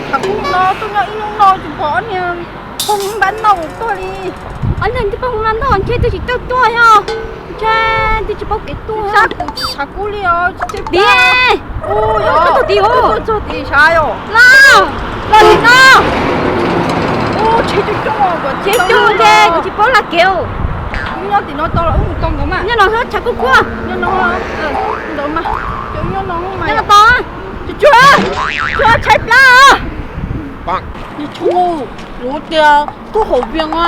Tshav kub no tuaj nyob ib hnub no tsis pom ob niag pog npab noj tuaj li. Ob niag twb pog npab noj ntshe twb tsis tau tuaj yog, ntshe twb tsis paub kev tuaj. Sab kuv tshav kub li os. Tiag. Ua yog txog tid, txog tid sab yog. Los, los li no. Ua tsheb coob coob, tsheb coob ntshe kuv tsis paub laj kev. Wb nyob tim no tau los wb mus tau nkawd mas. Nyob no tshav kub kub. Nyob no ntawd mas, nyob no mas. Nyob no tau. Tsuag tsuag, tshaib plab. Niag tshuaj, yuav tias tuaj hauv Vias a,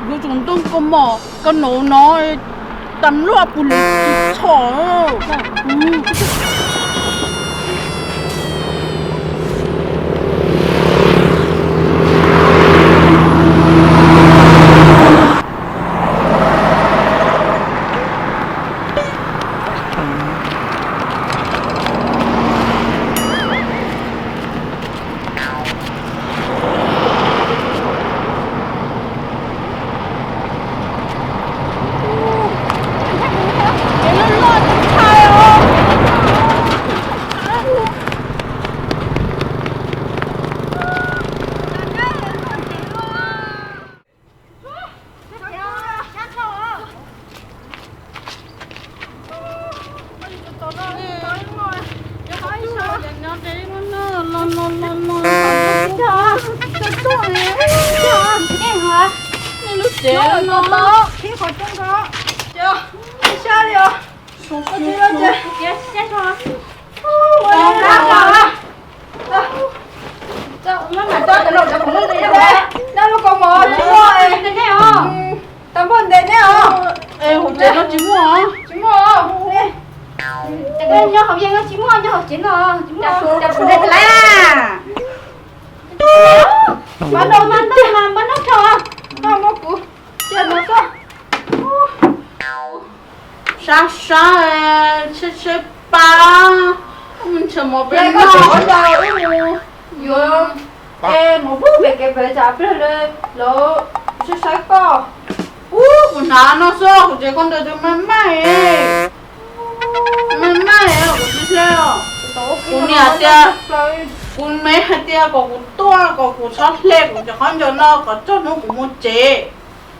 yuav tsum ntoo kaus mom kaus naum no, tas luaj pus lis txhom. Lub tsev no, qhib qhov rooj ko, sab li os. Noj lub kaus mom tsis muaj, tas npog ntev neb os. Es hauv tsev no tsis muaj, tsis muaj. Nyob hauv yeej no tsis muaj, nyob hauv tsev no tsis muaj. Cas kuv ntev tag lawm. Npab noj, npab noj, npab noj dhau. Noj muab kuv cia no xwb. Sab sab, sab sab pab, mus ntshaw mov peb noj. Wb mus yuav, es mus pub pem kev pem tsam pliag lawv saib saib koj. Ub, kuv hnav no xwb, kuv tsev koj ntawd tus me me, me me, kuv tsis hle os. Kuv niam tias, kuv me hais tias kom kuv tuaj, kom kuv txhob hle kuv cov khaub ncaws no, kom txog hnub kuv mus tsev.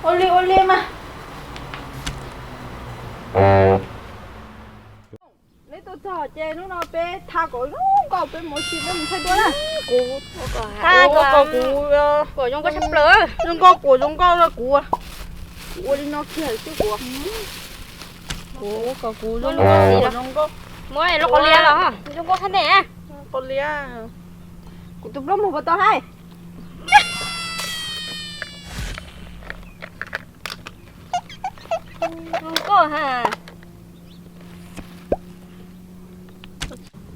Ua li ua li mas. Neb tuaj txog ces hnub no peb tha kom zoo nkauj, peb mus ua si peb mus thaij duab na. Kuv, kuv, kuv, kuv zoo nkauj tshaj plaws. Zoo nkauj, kuv zoo nkauj kuv. Kuv ua li no kiag xwb kuv. Kuv kom kuv zoo nkauj, kuv zoo nkauj. Muab lub qos liab los, zoo nkauj tshaj ntej. Qos liab. Kuv tus plaub mus puas tau haib. Zoo nkauj ha.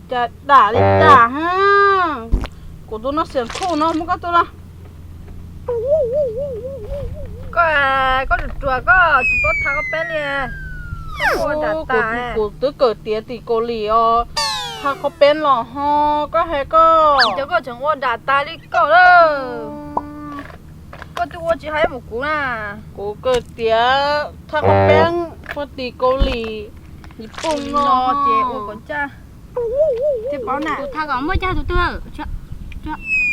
Cas dam li cas ha. Kuv tus no xiam khuj no muab koj tus los. Koj, koj ruam ruam koj tsis paub tha qhov peb li. Kuv twb kawm tiav tim Kaus Lim os, tha qhov peb los ho koj hais koj. Cov koj tseem ua dam tas li koj lawm. Koj twb ua tsis hais mus kuv na. Kuv kawm tiav tha qhov peb ua tim Kaus Lim, Nyij Pooj no ces ua kom caj. Kuv tha kom muaj caj tus twg, tus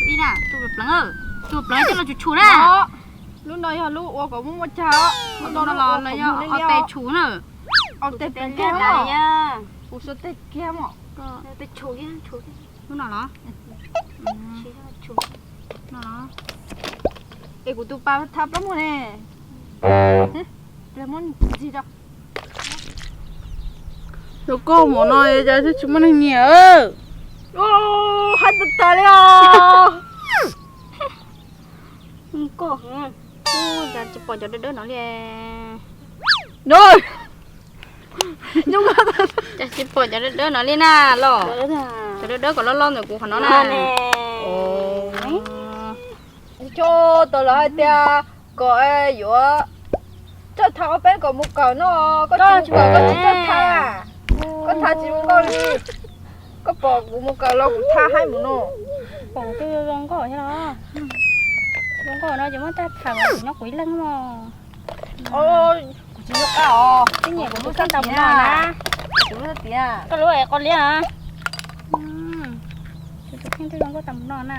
ib na, tus pleev, tus pleev coj los tshum tshum na. Lub no yog lub ua kom muaj muaj caj. Lub no los yog ob tes tshum na. Ob tes tshum kiag, kuv xuas tes kiag mas. Lub no los, no los. Es kuv tus pas tha plaub muag ne. Pliag muab ntxig rau. Zoo nkauj mus no cas twb tsis muaj neeg nyiam. Hais tag tag li os. Zoo nkauj heev. Cas tsis pom cov dawb dawb no li. Cas tsis pom cov dawb dawb no li na los. Cov dawb dawb kom loj loj ntawm kuv qhov no na. Tsis tshua tau lawv hais tias kom yuav coj tha ob peb kom mus kawm no, koj tsis mus kawm koj tsis coj tha. Koj tha tsis zoo nkauj li. Koj pom kuv mus kawm los kuv tha haib mus no. Pom kuv twb zoo nkauj thiab los. Zoo nkauj no ces muab tag tham nyob kuv ib leeg mog. Kuv tsis nyob qab os, twb nyiam kuv lub kheej tas mus no na. Kuv lub tiav, koj lub es qos liab. Kuv tus kheej twb zoo nkauj tas mus no na.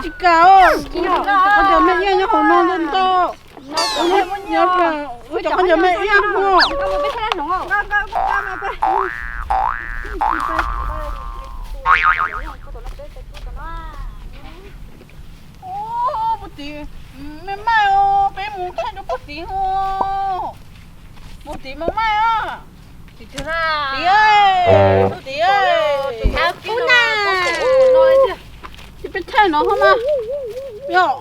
Tsis kam, cov me iab nyob hauv no ntau ntau. Ua cov qhov cov me iab no. Puag tim, me maij, peb mus thaij rau puag tim ho. Puag tim mas maij os. Tim, tim, tim. Ces peb thaij no ho mas. Yog.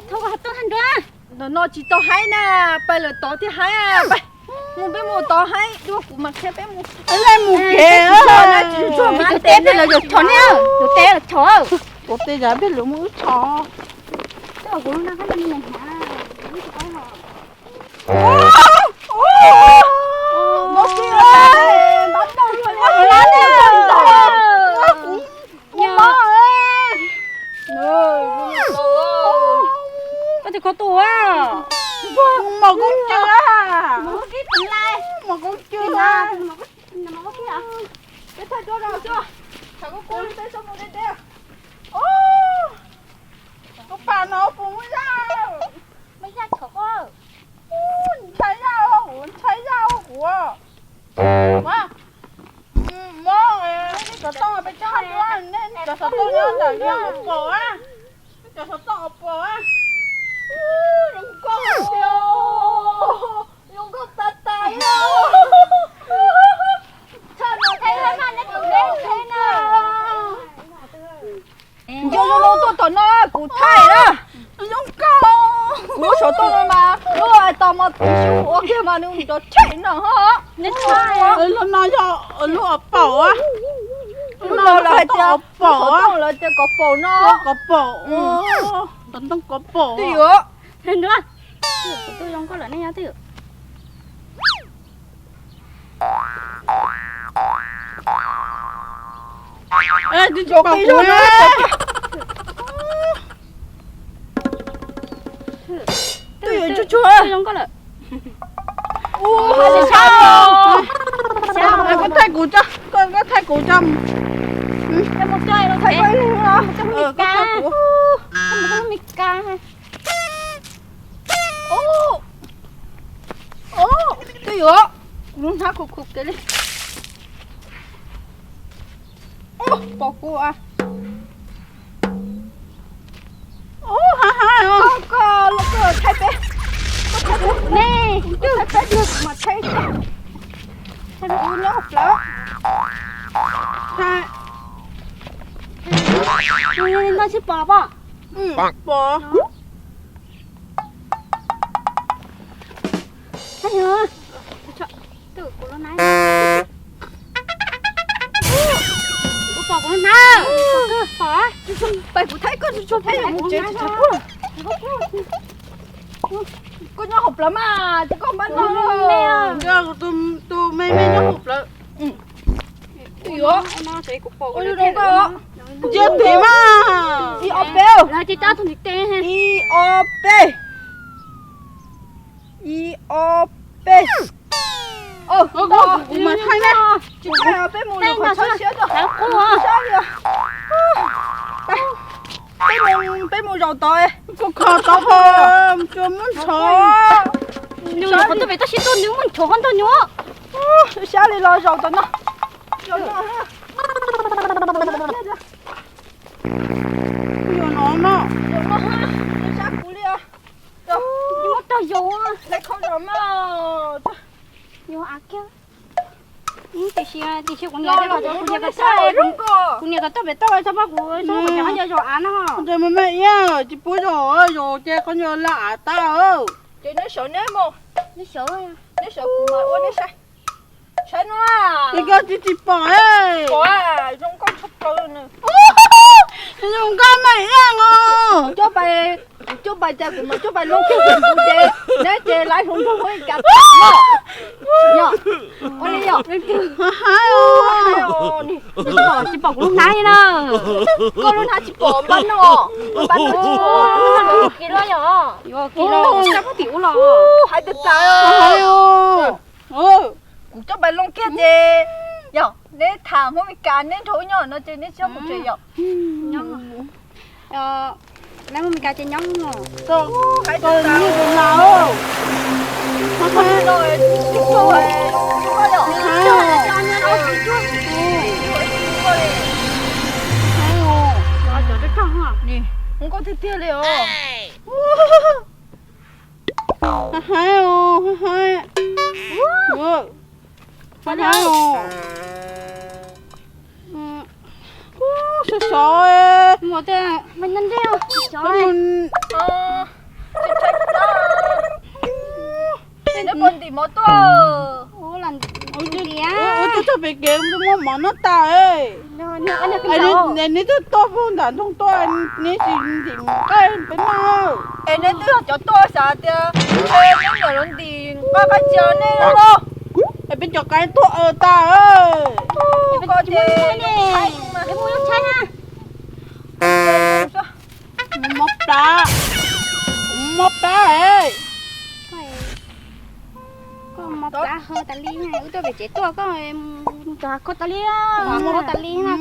Ntawm no tsis tau haib na, pais lawm tod thiaj haib. Mus peb mus tod haib dua kuv mam qhia peb mus. Mus kev tsis tshua mas tus teb peb lawv yuav tshov ne, tus teb yuav tshov. Tus teb yog peb lawv mus wb tshov. Koj tus kho tus, mos koob cw, mos koob cw. Peb thaij rau, thaij rau peb mus deb deb. Tus pam no puas muaj zaj? Muaj zaj tshov. Ntshai zaj, ntshai zaj kuv. Mob, nej cov xov tooj peb coj dua, nej cov xov tooj nyob ntawm no pom a, nej cov xov tooj pom a. Zoo nkauj, zoo nkauj tas tas li. Tshaj no thaij no, neb tus neb tus neb na. Nco zoo no tuaj tom no kuv thaij na. Zoo nkauj. Kuv lub xov tooj no mas lub ais tos mos tiv xyuv ua kiag mas nws nrov tsheej no ho. Lub no yog lub os paum a. Lub no lawv hais tias os paum, lawv tias kov paum no. Kov paum, ntoo kov paum. Twj ywm. Twj zoo nkauj lawm nej nyob twj ywm. Twj ywm, twj ywm tsuag tsuag. Koj thaij kuv tso, koj thaij kuv tso. Koj thaij kuv. Twj ywm, kuv lub hnab khuv khuv kev li. Pom kuv. Koj, koj thaij peb, koj thaij peb, koj thaij peb, kuv mas thaij, thaij kuv nyob hauv plawv. No tsis pom pom. Pom. Pais kuv thaij koj tsis tshua phem, mus tsev tsis tshua phem. Koj nyob hauv plawv mas ces koj npaj no. Tus me me nyob hauv plawv. Twj ywm. Ua zoo koj. Ntsia tid mas. Ib ob peb. Ib ob peb. Ib ob peb. Kuv mas thaij na. Tsis thaij, peb mus lwm qhov tshawb siab tso. Peb mus, peb mus zaum tod. Koj kho tod, tsuas muab ntshov. Nws qhov tuaj pem toj siab tuaj nws muab ntshov qhov ntog nyuam. Siab li los zaum tod no. Yuav no no. Sab kuv li os. Muab tog yau. Lawv kho zaum mas. Yau av kiag. Tiam sis, tiam sis kuv niam, kuv niam kom toj pem toj txhob pab kuv, txhob kuv cov qhov ncauj zaum av no. Ntawd mas me iab tsis pub zaum, zaum ces qhov ncauj laj av tag. Ces neb sawv neb mus, neb sawv, neb sawv kuv mam ua neb saib. Saib no. Koj tsis tsis pom. Pom, zoo nkauj. Zoo nkauj mas iab os. Kuv coj pais, kuv coj pais cas kuv mam coj pais loo kiag kuv ces neb ces lawv hluas nraug Hmoob Mes Kas tag no. Yog, ua li yog. Haib os. Tsis pom kuv lub hnab li na. Koj lub hnab tsis pom npab no. Npab no tsis pom. Yuav kis los yog. Yuav kis los, sab pab tim ub los. Haib tag tag. Kuv coj pais loo kiag ces yog neb tham Hmoob Mes Kas neb nrog wb nyob no ces neb tsis txhob mus tsev yom. Nyob, neb Hmoob Mes Kas ces nyob. Haib tag tag. Zoo nkauj tiag tiag li os. Haib os, haib. Haib os. Sov sov. Neb puas ntim mov tuaj? Ua tuaj txog pem kev muaj mov noj tas. Neb twb tuaj puag nram nroog tuaj, neb tsis ntim nqaij peb noj. Es neb twb yog cov tuaj xav tias neb niam lawv ntim nqaij qab tsia nej los? Es peb cov qaib tuag aws tas. Koj ces mob plab, mob plab. Koj mob plab hawv tas li, wb tuaj pem tsev tuaj koj mus txog koj tas li,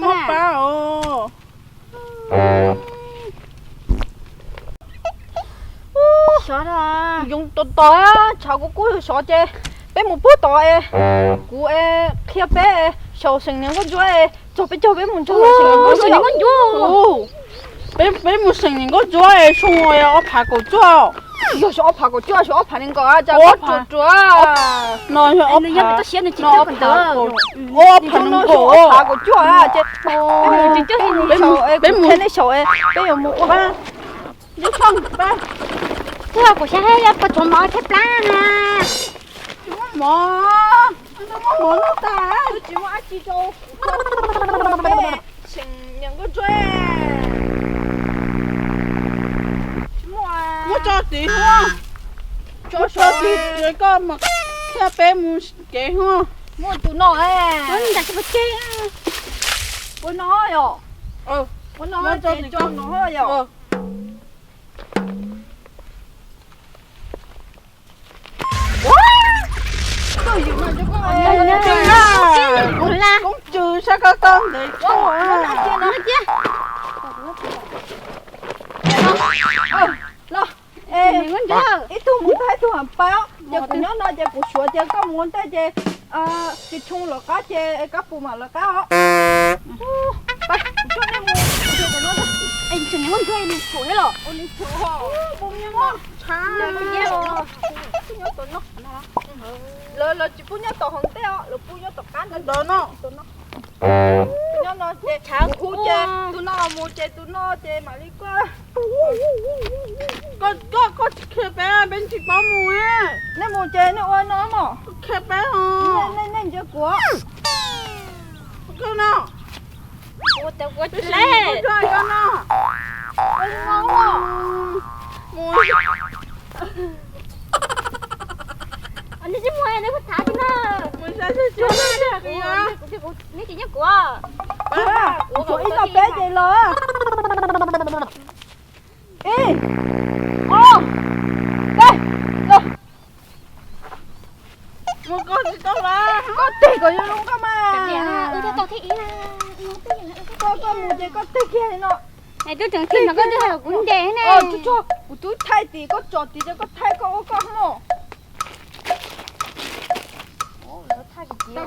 mob plab os. Sov, yoov tos tos, tshav kub kub sov ces peb mus puag tod es kuv qhia peb xyaum seem niam nkauj ntsuab es txog peb caug peb mus nrog seem niam nkauj ntsuab. Peb mus seem niam nkauj ntsuab es xyoo ob phav kaum cuaj. Yog xyoo ob phav kaum cuaj, xyoo ob phav nees nkaum cas koj tsuas ruam. No yog ob phav, no ob phav nees nkaum, ob phav kaum cuaj ces peb mus, peb mus, peb yuav mus ua. Twb kuv xav hais yog puas tshuav mov thiab plab na. Tsis muaj mov, tsis muaj mov noj tas, tsis muaj dab tsi rau kuv, seem niam nkauj ntsuab. Muab tso tid, muab tso tid, koj mam qhia peb mus kev. Muaj tus no, ua no yom, ua no ces tso no yom. Koob tsw sab koj koj ntev koj. Los, ib tug mus tag ib tug ham pab, ces kuv nyob no ces kuv suav ces koj mus ua ntej ces tsis tshua lawv qab ces koj puas mam lawv qab os. Pab, kuv coj nej mus. Ua li tshav, lawv tsis pub nyob tom hauv ntej os, lawv pub nyob tom qab ntawd no. Nyob no ces tshav kub ces tus no mus ces tus no ces mam li koj. Koj, koj tsis qhia peb, peb tsis paub mus. Nej mus ces nej ua no mog. Qhia peb os. Nej ntsia kuv. Koj no. Ua no. Mus. Neb tsis muaj, neb puas thav tsis na? Neb tsis nyob kuv. Kuv tshuav ib tog peb ces los. Ib, ob, peb, los. Koj tig kom zoo zoo koj mas. Koj, koj mus ces koj tig kiag no. Twb tseem tig no koj twb hais kuv ntes ne. Kuv twb thaij tim koj tsom tim ces koj thaij koj ua koj hmo.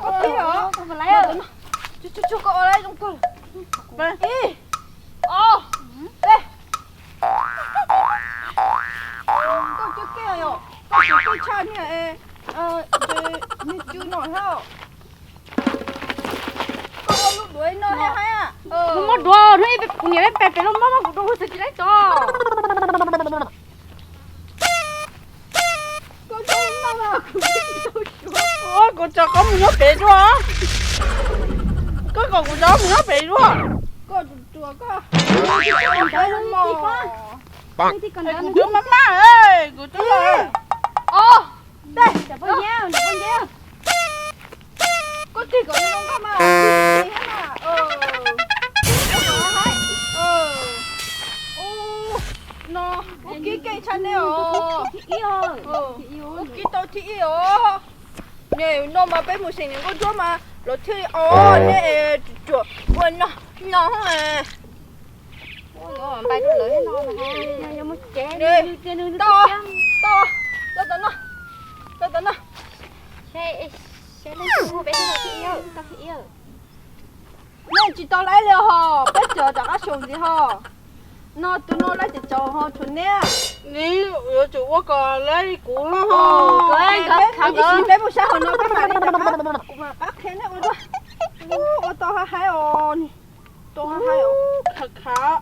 Koj tig os. Koj ua zoo kawg. Ib, ob, peb. Koj coj kiag yom, koj tsis tij tshaj niag, niag cw no thiab. Koj ua lub duav no thiab hais. Kuv muab duav, kuv niam peb pem pem los muab muab kuv duav tsis tau tso. Kuv tso koj mus nyob pem dua. Koj kom kuv tso mus nyob pem dua. Ua koj, kuv twb maj maj, kuv twb los. Os, koj tig kom zoo nkauj mas. No, ua kib keej tshaj nej os. Ua kib tau thib ib os. Nws no mas peb mus xeem niam nkauj ntsuab mas los thiaj li os, nej ruam ua no no. Tau, tau, tau tom no, tau tom no. Nej tsis tau laib li ho, peb tseem rov qab xyaum ntxiv ho. No tus no laib tseem tsaus ho tshuav neb. Neb yuav tsum ua kom laib li kuv ho. Peb mus saib ho no peb mam li rov qab, kuv mam qab qhia neb ua dua. Ua tau ha hais os, tau ha hais os. Khav khav.